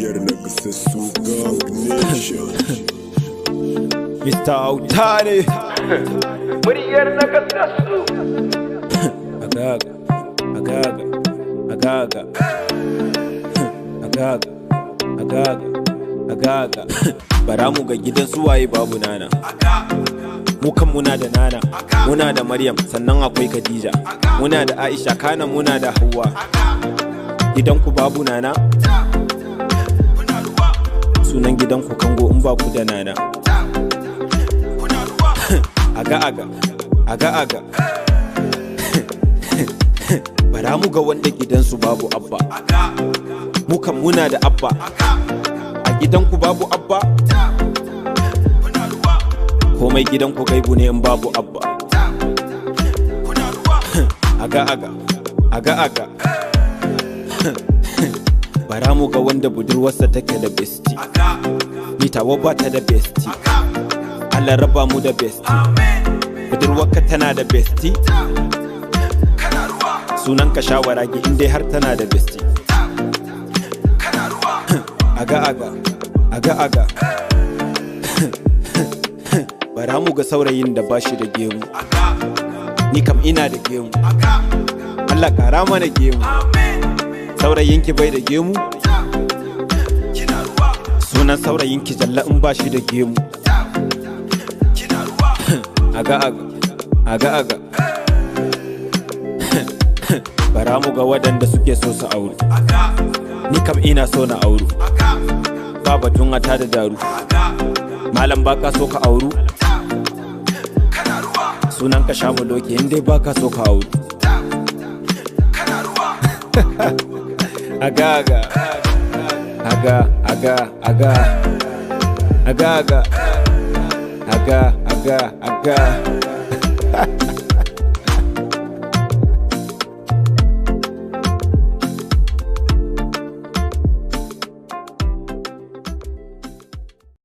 Muryar Nakasassu Gang Nation. Mr. Auta ne. Muryar Nakasassu. Agaga, agaga, agaga. Agaga, agaga, agaga. Bara mu ga gidan suwaye babu nana. Mu kan muna da nana, muna da Maryam, sannan akwai Khadija. Muna da Aisha, kana muna da Hauwa. Gidanku babu nana? Sunan gidanku kango in ba ku da nana. Aga aga, aga aga. Bara mu ga wanda gidansu babu abba. Mu kan muna da abba. A gidanku babu abba? Komai gidanku gaibu ne in babu abba. Aga aga, aga aga. Bara mu ga wanda budurwarsa take da bestie. Ni tawa ba ta da bestie. Allah raba mu da bestie. Budurwarka tana da bestie? Sunan ka shawara ki in dai har tana da bestie. Aga aga, aga aga. Bara mu ga saurayin da bashi da gemu. Ni kam ina da gemu. Allah kara mana gemu. Saurayinki bai da gemu? Sunan saurayinki jalla in bashi da gemu. Aga aga, aga aga. Bara mu ga waɗanda suke so su auru. Ni kam ina so na auru. Ba batun a tada daru. Malam, baka so ka auru? Sunan ka shamu doki in dai baka so ka auru. Aga aga, aga aga aga, aga aga, aga aga aga.